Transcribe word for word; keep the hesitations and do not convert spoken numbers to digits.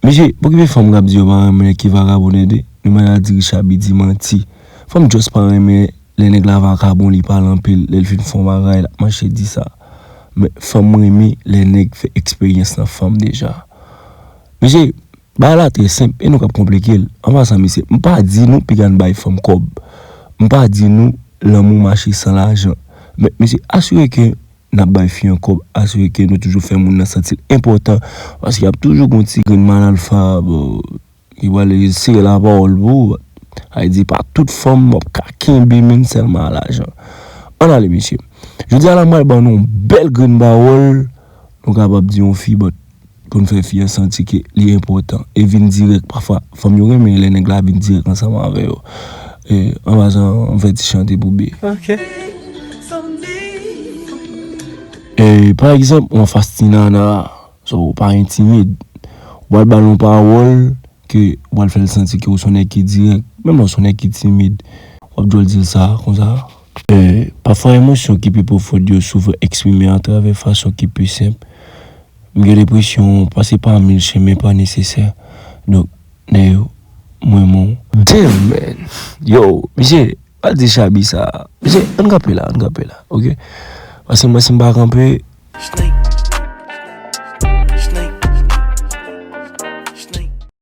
Mesye, pa okipe fanm k ap di yo pa renmen nèg ki vakabon tande. Nou mèt al di Richard Bidi manti. Fanm just pa renmen lè nèg la vakabon, li pale anpil, lè l fin fè yon bagay, l ap mache di sa. Men fanm renmen lè nèg fè eksperyans nan fanm deja. Mesye, bagay la trè senp, e nou k ap konplike l. An pasan, mesye, m pa di nou piga n bay fanm kòb. M pa di nou lanmou mache san lajan. Men, mesye, asire ke n ap bay fi an kòb, asire ke nou toujou fè moun nan santi l enpòtan, paske y ap toujou gen yon ti grenn mal alfa, bon, ki pral sere lapawòl pou ou. Sa vle di, pa tout fanm w ap ka kenbe menm sèlman a lajan. Ann ale, mesye. Jodi a la, m pral ban nou yon bèl grenn pawòl, nou kapab di yon fi, but pou n fè fi an santi ke li enpòtan. E vin dirèk, pafwa, fanm yo renmen lè nèg la vin dirèk ansanm avè yo. E, an pasan, m fè ti chante pou byen. Ok. E, pa egzanp, ou anfas ti nana, so, ou pa entimid. Ou pral ba l yon pawòl ke ou pral fè l santi ke ou se yon nèg ki dirèk. Menm lè ou se yon nèg ki timid, w ap jwenn di l sa, konsa. E, pafwa, emosyon ki pi pwofon yo souvan eksprime atravè fason ki pi senp. M gen lenpresyon pase pa mil chemen pa nesesè. Donk, Nèyo, m renmen w. Damn, man. Yo, mesye, pa di Chabi sa. Mesye, ann kanpe la, ann kanpe la, ok? Paske mwen, si m pa kanpe,